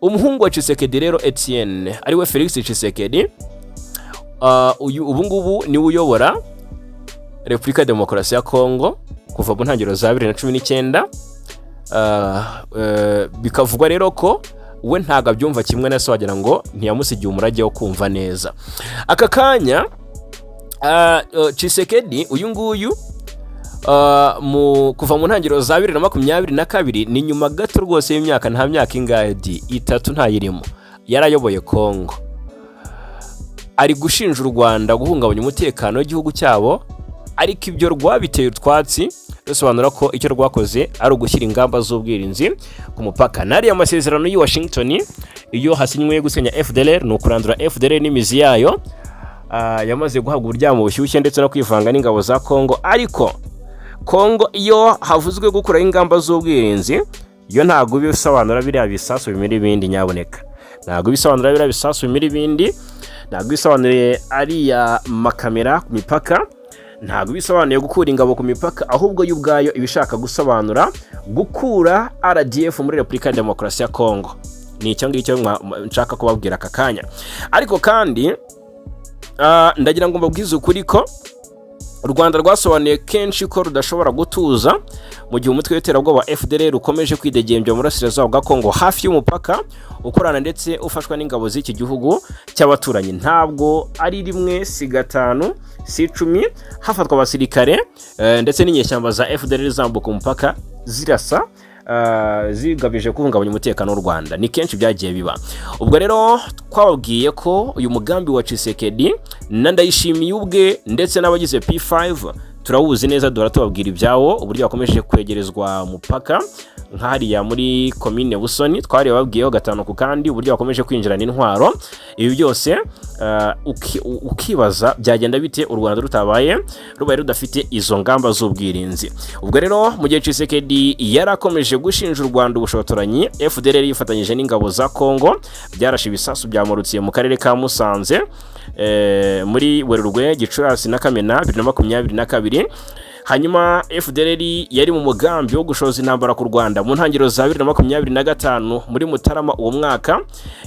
Umuhungu wa Tshisekedi rero Etienne, ariwe Felix Tshisekedi, uyu ubu ngubu niwe uyobora Repubulika ya Demokarasi ya Kongo kuva mu ntangiriro za 2019. Bikavugwa rero ko we ntabwo abyumva kimwe na se, wagira ngo ntiyamusigiye umurage wo kumva neza. Aka kanya Tshisekedi uyu nguyu, kuva mu ntangiriro za 2022, ni nyuma gato rwose y'imyaka, nta myaka ingahe di, 3 ntayirimo, yarayoboye Kongo, ari gushinja u Rwanda guhungabanya umutekano w'igihugu cyabo, ariko ibyo rwabiteye utwatsi, rusobanura ko icyo rwakoze ari ugushyira ingamba z'ubwirinzi ku mupaka. N'ariya masezerano y'i Washington iyo hasinywe gusenya FDLR, ni ukurandura FDLR n'imizi yayo. Yamaze guhabwa uburyamo bushyushye ndetse no kwivanga n'ingabo za Kongo. Ariko Kongo iyo havuzwe gukuraho ingamba z'ubwirinzi, yo ntabwo bisobanura biriya bisasu bimira ibindi. Nyaboneka, ntabwo bisobanura biriya bisasu bimira ibindi, ntabwo bisobanuye ariya makamera ku mipaka, ntabwo bisobanuye gukura ingabo ku mipaka, ahubwo yo ubwayo iba ishaka gusobanura gukura RDF muri Repubulika ya Demokarasi ya Kongo. Ni icyo ngicyo nshaka kubabwira aka kanya. Ariko kandi ndagira ngo mbabwize ukuri ko u Rwanda rwasobanuye kenshi ko rudashobora gutuza mu gihe umutwe w'iterabwoba FDLR ukomeje kwidegembya mu burasirazuba bwa Kongo hafi y'umupaka, ukorana ndetse ufashwa n'ingabo z'iki gihugu cy'abaturanyi. Ntabwo ari rimwe, si gatanu, si 10 hafatwa abasirikare ndetse n'inyeshyamba za FDLR zambuka umupaka zirasa, zigamije guhungabanya umutekano w'u Rwanda. Ni kenshi byagiye biba. Ubwo rero twababwiye ko uyu mugambi wa Tshisekedi na Ndayishimiye ubwe ndetse n'abagize P5 turawuzi neza, duhora tubabwira ibyawo, uburyo bakomeje kwegerezwa umupaka nk'hariya muri komine Busoni. Twari babwiyeho gatanu ku kandi uburyo bakomeje kwinjirana intwaro. Ibi byose ukibaza byagenda bite u Rwanda rutabaye rubaye rudafite izo ngamba z'ubwirinzi. Ubwo rero mu gihe Tshisekedi yarakomeje gushinja u Rwanda ubushotoranyi, FDLR yifatanyije n'ingabo za Kongo byarashe ibisasu byamurutsiye mu karere ka Musanze muri Werurwe, Gicurasi na Kamena 2022. Hanyuma FDLR yari mu mugambi wo gushoza intambara ku Rwanda mu ntangiriro za 2025 muri Mutarama uwo mwaka.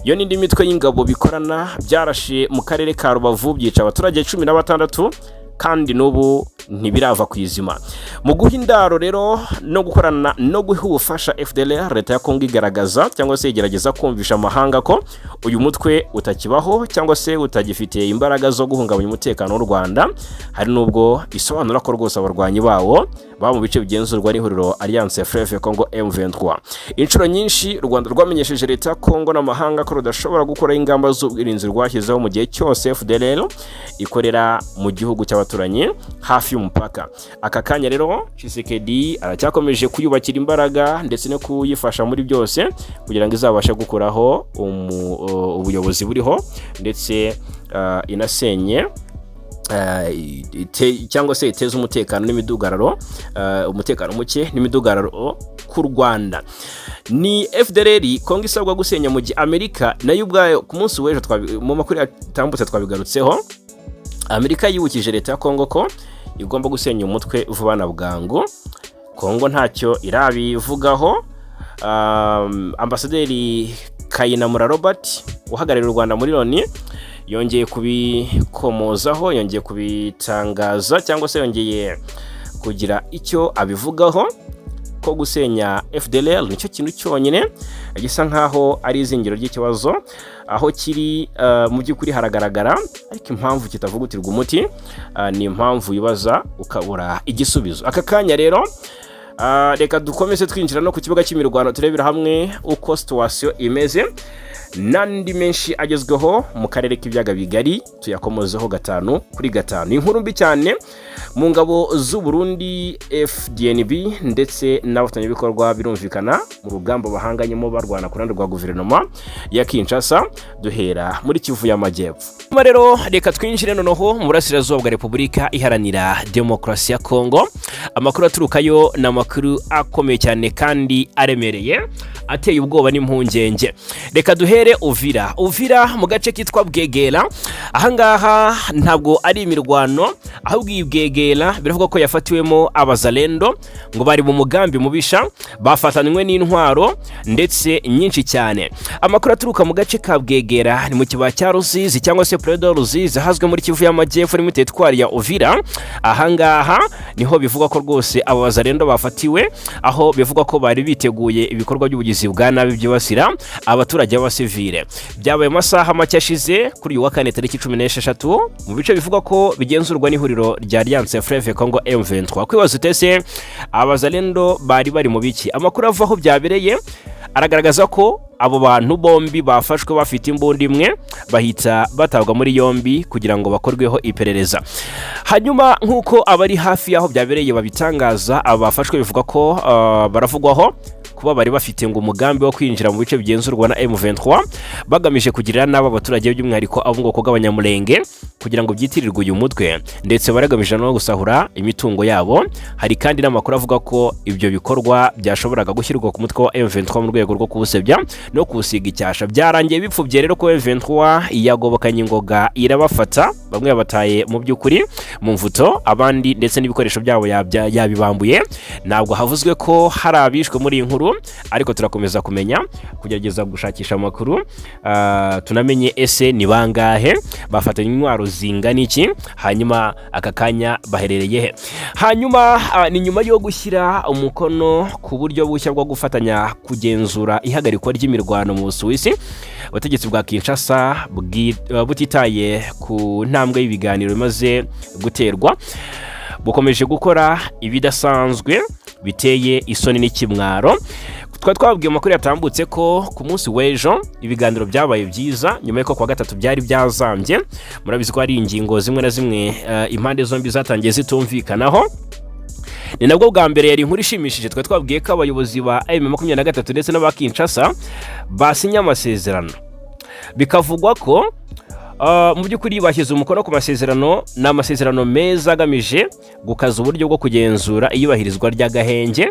Yo n'indi mitwe y'ingabo bikorana byarashe mu karere ka Rubavu, byica abaturage 16, kandi n'ubu ntibirava ku izima. Mu guha indaro rero no gukorana no guha ubufasha FDLR, leta ya Kongo igaragaza cyangwa se igerageza kumvisha amahanga ko uyu mutwe utakibaho cyangwa se utagifite imbaraga zo guhungabanya umutekano w'u Rwanda. Hari n'ubwo isobanura ko rwose abarwanyi bawo baba mu bice bigenzurwa n'ihuriro Alliance Fleuve Congo M23. Inshuro nyinshi u Rwanda rwamenyesheje leta ya Kongo n'amahanga ko rudashobora gukuraho ingamba z'ubwirinzi rwashyizeho mu gihe cyose FDLR ikorera mu gihugu cy'abaturanyi hafi y'umupaka. Aka kanya rero Tshisekedi aracyakomeje kuyubakira imbaraga ndetse no kuyifasha muri byose kugira ngo izabashe gukuraho ubuyobozi buriho ndetse inasenye cyangwa se iteze umutekano n'imidugararo, umutekano muke n'imidugararo ku Rwanda. Ni FDLR Kongo isabwa gusenya, mu gihe Amerika nayo ubwayo ku munsi w'ejo mu makuru yatambutse twabigarutseho. Amerika yibukije leta ya Kongo ko igomba gusenya umutwe vuba na bwangu. Kongo ntacyo irabivugaho. Ambasaderi Kayinamura Robert uhagarariye u Rwanda muri Loni yongeye kubikomozaho, yongeye kubitangaza cyangwa se yongeye kugira icyo abivugaho. ko gusenya FDLR nicyo kintu cyonyine gisa nkaho ari izingiro ry'ikibazo. Aho kiri mu by'ukuri haragaragara, ariko impamvu kitavugutirwa umuti ni impamvu wibaza ukabura igisubizo. Aka kanya rero reka dukomeze twinjira no ku kibuga cy'imirwano, turebera hamwe uko situation imeze n'andi menshi agezweho mu karere k'ibiyaga bigari, tuyakomozeho gatanu kuri gatanu. Inkuru mbi cyane mu ngabo z'u Burundi FDNB ndetse n'abafatanyabikorwa, birumvikana mu rugamba bahanganyemo barwana ku ruhande rwa guverinoma ya Kinshasa, duhera muri Kivu y'Amajyepfo. Nyuma rero reka twinjire noneho mu burasirazuba bwa Repubulika Iharanira Demokarasi ya Kongo. Amakuru aturukayo ni amakuru akomeye cyane kandi aremereye, ateye ubwoba n'impungenge. Reka duhere Uvira. Uvira mu gace kitwa Bwegera, ahangaha ntabwo ari imirwano, ahubwo iyi Bwegera biravuga ko yafatiwemo abazalendo ngo bari mu mugambi mubisha, bafatanywe n'intwaro ndetse nyinshi cyane. Amakuru aturuka mu gace ka Bwegera, ni mu kibaya cya Rusizi cyangwa se plaine de Ruzizi, ahazwi muri Kivu y'Amajyepfo, ni muri teritwari ya Uvira. Ahangaha niho bivugwa ko rwose abo bazalendo bafatiwe, aho bivugwa ko bari biteguye ibikorwa by'ubugizi bwa nabi byibasira abaturage b'abasivile. Byabaye mu masaha make ashize kuri uyu wa kane tariki 16, mu bice bivugwa ko bigenzurwa n'ihuriro rya Alliance Fleuve Congo M23. Kwibaza utese abazalendo bari bari mu biki? Amakuru ava aho byabereye aragaragaza ko abo bantu bombi bafashwe bafite imbunda imwe, bahita batabwa muri yombi kugira ngo bakorweho iperereza. Hanyuma nk'uko abari hafi y'aho byabereye babitangaza, aba bafashwe bivuga ko baravugwaho kuba bari bafite ngo umugambi wo kwinjira mu bice bigenzurwa na M23, bagamije kugirira nabi abaturage, by'umwihariko abo mu bwoko bw'Abanyamulenge, kugira ngo byitirirwe uyu mutwe, ndetse baragamije no gusahura imitungo yabo. Hari kandi n'amakuru avuga ko ibyo bikorwa byashoboraga gushyirwa ku mutwe wa M23 mu rwego rwo kuwusebya no kuwusiga icyasha. Byarangiye bipfubye rero ko M23 yagobokanye ingoga irabafata, bamwe babataye mu by'ukuri mu mvuto, abandi ndetse n'ibikoresho byabo yabibambuye. Ntabwo havuzwe ko hari abishwe muri iyi nkuru, ariko turakomeza kumenya kugerageza gushakisha amakuru, tunamenye ese ni bangahe bafatanye, intwaro zingana iki, hanyuma aka kanya baherereye he. Hanyuma ni nyuma yo gushyira umukono ku buryo bushya bwo gufatanya kugenzura ihagarikwa ry'imirwano mu Busuwisi, ubutegetsi bwa Kinshasa butitaye ku ntambwe y'ibiganiro bimaze guterwa, bukomeje gukora ibidasanzwe biteye isoni n'ikimwaro. Twari twababwiye amakuru yatambutse ko ku munsi w'ejo ibiganiro byabaye byiza, nyuma y'uko kuwa gatatu byari byazambye. Murabizi ko hari ingingo zimwe na zimwe impande zombi zatangiye zitumvikanaho. Ni nabwo bwa mbere yari inkuru ishimishije. Twari twabwiye ko abayobozi ba M23 ndetse n'aba Kinshasa basinye amasezerano, bikavugwa ko mu by'ukuri bashyize umukono ku masezerano. Ni amasezerano meza agamije gukaza uburyo bwo kugenzura iyubahirizwa ry'agahenge.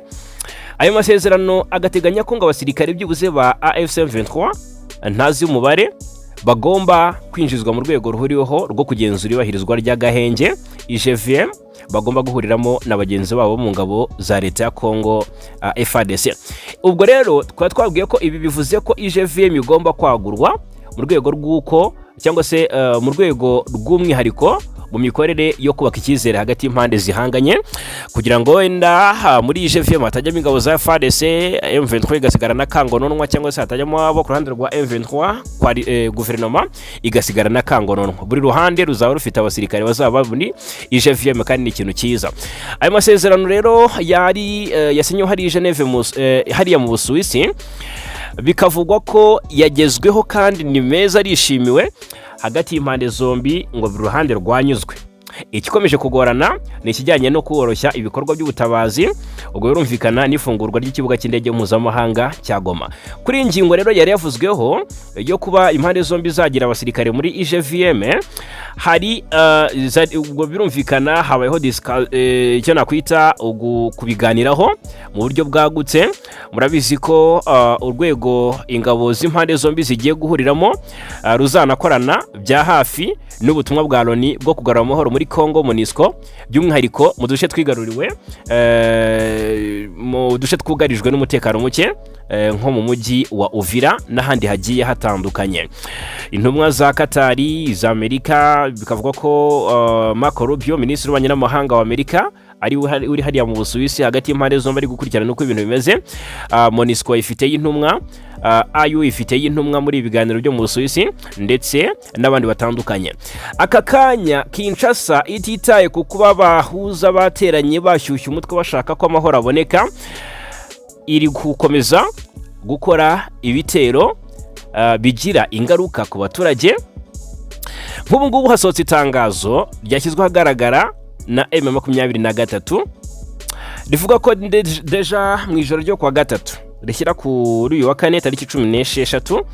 Ayo masezerano agateganya ko ngo abasirikare byibuze ba AFC M23, ntazi umubare, bagomba kwinjizwa mu rwego ruhuriweho rwo kugenzura iyubahirizwa ry'agahenge IGVM, bagomba guhuriramo na bagenzi babo mu ngabo za leta ya Congo FARDC. Ubwo rero twaba twabwiye ko ibi bivuze ko IGVM igomba kwagurwa mu rwego rw'uko cyangwa se mu rwego rw'umwihariko mu mikorere yo kubaka icyizere hagati y'impande zihanganye, kugira ngo wenda muri IGVM hatajyamo ingabo za FARDC, M23 igasigara na kangononwa, cyangwa se hatajyamo abo ku ruhande rwa M23 kwa guverinoma igasigara na kangononwa. Buri ruhande ruzaba rufite abasirikare bazaba muri IGVM, kandi ni ikintu cyiza. Ayo masezerano rero yari yasinyeho hari Geneve hariya mu Busuwisi, bikavugwa ko yagezweho kandi ni meza, arishimiwe hagati y'impande zombi, ngo buri ruhande rwanyuzwe. Igikomeje kugorana ni ikijyanye no koroshya ibikorwa by'ubutabazi, ubwo birumvikana n'ifungurwa ry'ikibuga cy'indege mpuzamahanga cya Goma. Kuri iyi ngingo rero yari yavuzweho yo kuba impande zombi zagira abasirikare muri IGVM, hari ubwo birumvikana habayeho icyo nakwita kubiganiraho mu buryo bwagutse. Murabizi ko urwego ingabo z'impande zombi zigiye guhuriramo ruzanakorana bya hafi n'ubutumwa bwa Loni bwo kugarura amahoro muri Congo, MONUSCO, by'umwihariko mu duce twigaruriwe, mu duce twugarijwe n'umutekano muke, nko mu mujyi wa Uvira n'ahandi hagiye hatandukanye. Intumwa za Katari, za Amerika, bikavuga ko Marco Rubio, minisitiri w'ububanyi n'amahanga wa Amerika, ari uri hariya mu Busuwisi hagati y'impande zombi, ari gukurikirana uko ibintu bimeze. MONUSCO ifite y'intumwa, AU ifite y'intumwa muri ibi biganiro byo mu Busuwisi, ndetse n'abandi batandukanye. Aka kanya Kinshasa ititaye ku kuba bahuza bateranye bashyushya umutwe bashaka ko amahoro aboneka, iri gukomeza gukora ibitero bigira ingaruka ku baturage. Nk'ubu ngubu hasohotse itangazo ryashyizwe ahagaragara na M23, rivuga ko déjà mu ijoro ryo kuwa gatatu rishyira kuri uyu wa kane, tariki 16,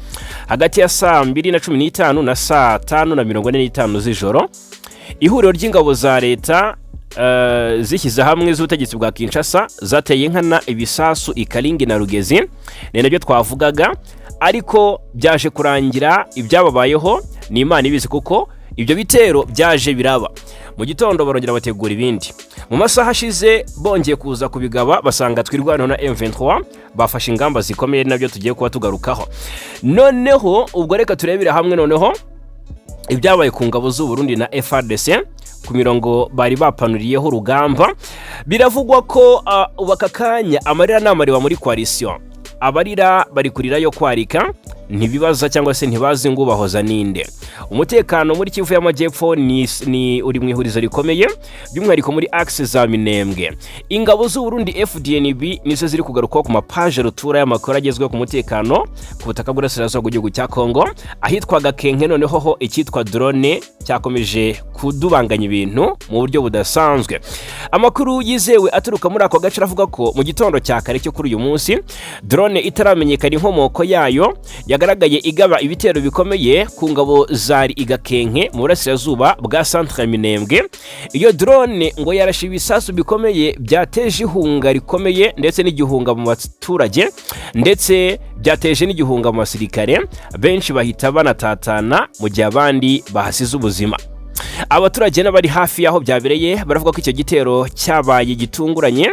hagati ya saa 2:15 na saa 5:45 z'ijoro, ihuriro ry'ingabo za leta zishyize hamwe z'ubutegetsi bwa Kinshasa zateye nkana ibisasu i Karingi na Rugezi. Ni nabyo twavugaga, ariko byaje kurangira ibyababayeho ni Imana ibizi, kuko ibyo bitero byaje biraba mu gitondo, barongera bategura ibindi. Mu masaha ashize bongeye kuza kubigaba, basanga Twirwaneho na M23 bafashe ingamba zikomeye, nabyo tugiye kuba tugarukaho. Noneho ubwo reka turebere hamwe noneho ibyabaye ku ngabo z'u Burundi na FARDC ku mirongo bari bapanuriyeho urugamba. Biravugwa ko ubu aka kanya amarira ni amariba muri coalition. Abarira bari kurira yo kwarika, ntibibaza cyangwa se ntibazi ngo ubahoza ninde. Umutekano muri Kivu y'Amajyepfo ni uri mu ihurizo rikomeye, by'umwihariko muri axe za Minembwe. Ingabo z'u Burundi FDNB nizo ziri kugarukwaho ku mapaje rutura y'amakuru agezweho ku mutekano ku butaka bw'Uburasirazuba bw'igihugu cya Kongo, ahitwa Gakenke. Noneho ho icyitwa drone cyakomeje kudubanganya ibintu mu buryo budasanzwe. Amakuru yizewe aturuka muri ako gace aravuga ko mu gitondo cya kare cyo kuri uyu munsi, drone itaramenyekana inkomoko yayo yagaragaye igaba ibitero bikomeye ku ngabo zari i Gakenke mu burasirazuba bwa centre Minembwe. Iyo drone ngo yarashe ibisasu bikomeye byateje ihunga rikomeye ndetse n'igihunga mu baturage, ndetse byateje n'igihunga mu basirikare benshi, bahita banatatana mu gihe abandi bahasize ubuzima. Abaturage n'abari hafi y'aho byabereye baravuga ko icyo gitero cyabaye gitunguranye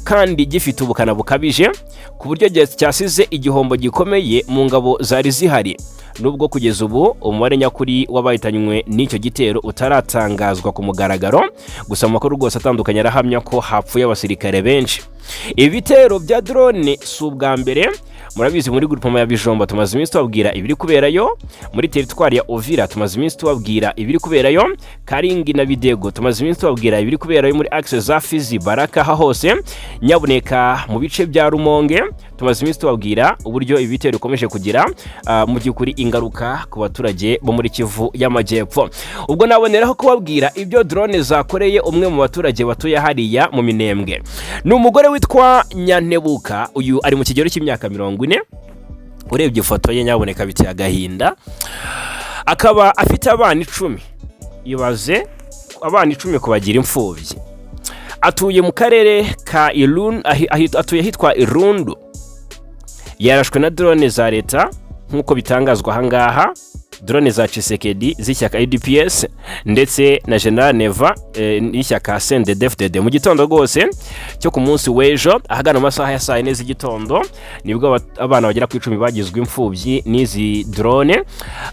kandi gifite ubukana bukabije, ku buryo cyasize igihombo gikomeye mu ngabo zari zihari. Nubwo kugeza ubu umubare nyakuri w'abahitanywe n'icyo gitero utaratangazwa ku mugaragaro, gusa amakuru rwose atandukanye arahamya ko hapfuye abasirikare benshi. Ibi bitero bya drone si ubwa mbere. Murabizi, muri groupement ya Bijomba tumaze iminsi tubabwira ibiri kuberayo, muri teritwari ya Uvira tumaze iminsi tubabwira ibiri kuberayo, Karingi na Bidego tumaze iminsi tubabwira ibiri kuberayo, muri axe za Fizi, Baraka, aha hose nyabuneka mu bice bya Rumonge tumaze iminsi tubabwira uburyo ibi bitero bikomeje kugira mu by'ukuri ingaruka ku baturage bo muri Kivu y'Amajyepfo. Ubwo naboneraho kubabwira ibyo drone zakoreye umwe mu baturage batuye hariya mu Minembwe. Ni umugore witwa Nyantebuka, uyu ari mu kigero cy'imyaka 40. Urebye ifoto ye nyaboneka biteye agahinda. Akaba afite abana 10. Ibaze abana 10 kubagira imfubyi. Atuye mu karere ka Irun, atuye ahitwa Irundu. Yarashwe na drone za leta nk'uko bitangazwa ahangaha, drone za Tshisekedi z'ishyaka UDPS ndetse na General Neva n'ishyaka CNDD-FDD. Mu gitondo rwose cyo ku munsi w'ejo, ahagana mu masaha ya saa 4 z'igitondo, nibwo abana bagera ku 10 bagizwe imfubyi n'izi drone.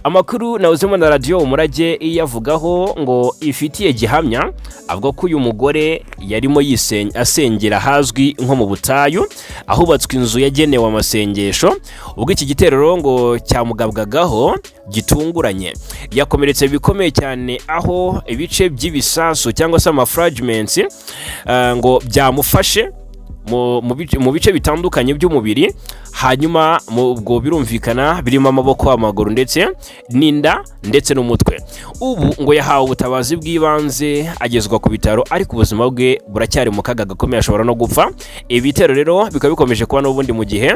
Amakuru nawuzemo na radiyo Umurage iyavugaho ngo ifitiye gihamya, avuga ko uyu mugore yarimo asengera ahazwi nko mu butayu, ahubatswe inzu yagenewe amasengesho, ubwo iki gitero rero ngo cyamugabwagaho gitunguranye. Yakomeretse bikomeye cyane, aho ibice by'ibisasu cyangwa se ama fragments ngo byamufashe mu bice bitandukanye by'umubiri. Hanyuma ubwo birumvikana birimo amaboko, amaguru, ndetse n'inda, ndetse n'umutwe. Ubu ngo yahawe ubutabazi bw'ibanze, agezwa ku bitaro, ariko ubuzima bwe buracyari mu kaga gakomeye, ashobora no gupfa. Ibi bitero rero bikaba bikomeje kuba n'ubundi mu gihe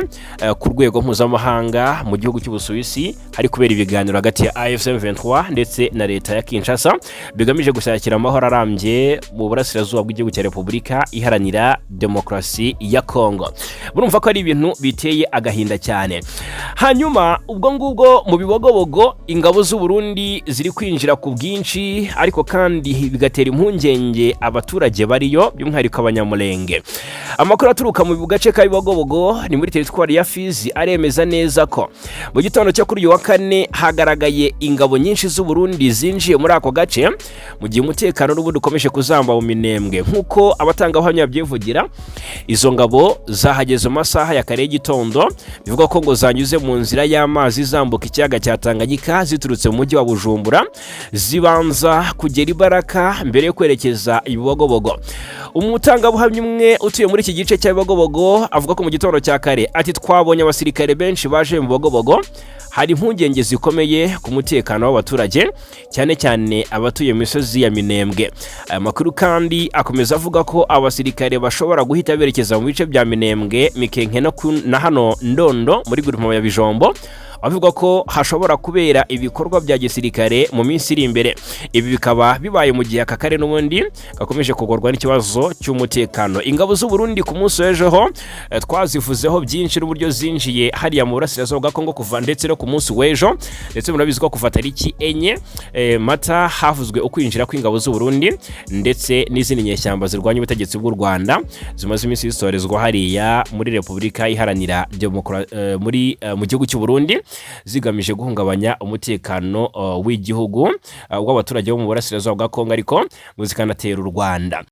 ku rwego mpuzamahanga mu gihugu cy'Ubusuwisi hari kubera ibiganiro hagati ya AFC M23 ndetse na leta ya Kinshasa, bigamije gushakira amahoro arambye mu burasirazuba bw'igihugu cya Repubulika Iharanira Demokarasi. Demokarasi ya Kongo. Murumva ko ari ibintu biteye agahinda cyane. Hanyuma ubwo ngubwo mu Bibogobogo ingabo z'u Burundi ziri kwinjira ku bwinshi, ariko kandi bigatera impungenge abaturage bariyo, by'umwihariko Abanyamulenge. Amakuru aturuka mu gace ka Bibogobogo ni muri teritwari ya Fizi aremeza neza ko mu gitondo cyo kuri uyu wa kane hagaragaye ingabo nyinshi z'u Burundi zinjiye muri ako gace, mu gihe umutekano n'ubundi ukomeje kuzamba mu Minembwe. Nk'uko abatangabuhamya babyivugira, izo ngabo zahageze mu masaha ya kare y'igitondo. Bivugwa ko ngo zanyuze mu nzira y'amazi zambuka ikiyaga cya Tanganyika ziturutse mu mujyi wa Bujumbura, zibanza kugera i Baraka mbere yo kwerekeza i Bibogobogo. Umutangabuhamya umwe utuye muri iki gice cya Bibogobogo avuga ko mu gitondo cya kare, ati: "Twabonye abasirikare benshi baje mu Bibogobogo. Hari impungenge zikomeye ku mutekano w'abaturage, cyane cyane abatuye mu misozi ya Minembwe." Aya makuru kandi akomeza avuga ko abasirikare bashobora guhita berekeza mu bice bya Minembwe, Mikenke na hano Ndondo muri groupement ya Bijombo, avuga ko hashobora kubera ibikorwa bya gisirikare mu minsi iri imbere. Ibi bikaba bibaye mu gihe aka karere n'ubundi gakomeje kugorwa n'ikibazo cy'umutekano. Ingabo z'u Burundi ku munsi w'ejo ho twazivuzeho byinshi n'uburyo zinjiye hariya mu burasirazuba bwa Kongo kuva ndetse no ku munsi w'ejo. Ndetse murabizi ko kuva tariki 4 Mata havuzwe ukwinjira kw'ingabo z'u Burundi ndetse n'izindi nyeshyamba zirwanya ubutegetsi bw'u Rwanda zimaze iminsi zitorezwa hariya muri Repubulika Iharanira Demokra muri mu gihugu cy'u Burundi, zigamije guhungabanya umutekano w'igihugu, w'abaturage bo mu burasirazuba bwa Kongo, ariko ngo zikanatera u Rwanda.